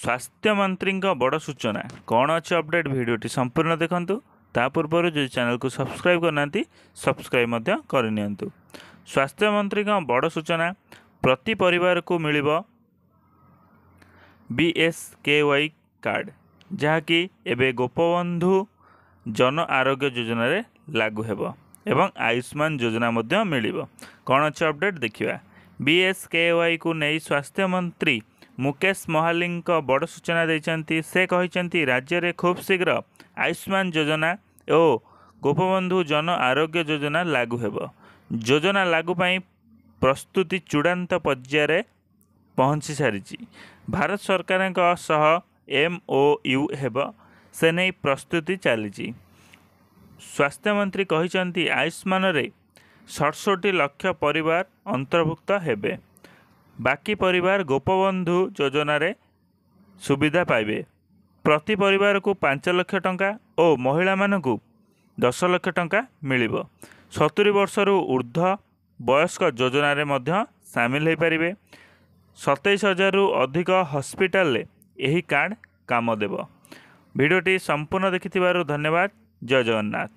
ସ୍ୱାସ୍ଥ୍ୟମନ୍ତ୍ରୀଙ୍କ ବଡ଼ ସୂଚନା, କ'ଣ ଅଛି ଅପଡ଼େଟ୍, ଭିଡ଼ିଓଟି ସମ୍ପୂର୍ଣ୍ଣ ଦେଖନ୍ତୁ। ତା ପୂର୍ବରୁ ଯଦି ଚ୍ୟାନେଲକୁ ସବସ୍କ୍ରାଇବ୍ କରିନାହାନ୍ତି, ସବସ୍କ୍ରାଇବ୍ ମଧ୍ୟ କରିନିଅନ୍ତୁ। ସ୍ୱାସ୍ଥ୍ୟମନ୍ତ୍ରୀଙ୍କ ବଡ଼ ସୂଚନା, ପ୍ରତି ପରିବାରକୁ ମିଳିବ BSKY card, ଯାହାକି ଏବେ ଗୋପବନ୍ଧୁ ଜନ ଆରୋଗ୍ୟ ଯୋଜନାରେ ଲାଗୁ ହେବ ଏବଂ ଆୟୁଷ୍ମାନ ଯୋଜନା ମଧ୍ୟ ମିଳିବ। କ'ଣ ଅଛି ଅପଡ଼େଟ୍ ଦେଖିବା। BSKYକୁ ନେଇ ସ୍ୱାସ୍ଥ୍ୟମନ୍ତ୍ରୀ ମୁକେଶ ମହାଲିଙ୍କ ବଡ଼ ସୂଚନା ଦେଇଛନ୍ତି। ସେ କହିଛନ୍ତି, ରାଜ୍ୟରେ ଖୁବ୍ ଶୀଘ୍ର ଆୟୁଷ୍ମାନ ଯୋଜନା ଓ ଗୋପବନ୍ଧୁ ଜନ ଆରୋଗ୍ୟ ଯୋଜନା ଲାଗୁ ହେବ। ଯୋଜନା ଲାଗୁ ପାଇଁ ପ୍ରସ୍ତୁତି ଚୂଡ଼ାନ୍ତ ପର୍ଯ୍ୟାୟରେ ପହଞ୍ଚି ସାରିଛି। ଭାରତ ସରକାରଙ୍କ ସହ MOU ହେବ, ସେ ନେଇ ପ୍ରସ୍ତୁତି ଚାଲିଛି। ସ୍ୱାସ୍ଥ୍ୟମନ୍ତ୍ରୀ କହିଛନ୍ତି, ଆୟୁଷ୍ମାନରେ 67 ଲକ୍ଷ ପରିବାର ଅନ୍ତର୍ଭୁକ୍ତ ହେବେ। ବାକି ପରିବାର ଗୋପବନ୍ଧୁ ଯୋଜନାରେ ସୁବିଧା ପାଇବେ। ପ୍ରତି ପରିବାରକୁ 5 ଲକ୍ଷ ଟଙ୍କା ଓ ମହିଳାମାନଙ୍କୁ 10 ଲକ୍ଷ ଟଙ୍କା ମିଳିବ। 70 ବର୍ଷରୁ ଉର୍ଦ୍ଧ୍ୱ ବୟସ୍କ ଯୋଜନାରେ ମଧ୍ୟ ସାମିଲ ହୋଇପାରିବେ। 27 ହଜାରରୁ ଅଧିକ ହସ୍ପିଟାଲରେ ଏହି କାର୍ଡ଼ କାମ ଦେବ। ଭିଡ଼ିଓଟି ସମ୍ପୂର୍ଣ୍ଣ ଦେଖିଥିବାରୁ ଧନ୍ୟବାଦ। ଜୟ ଜଗନ୍ନାଥ।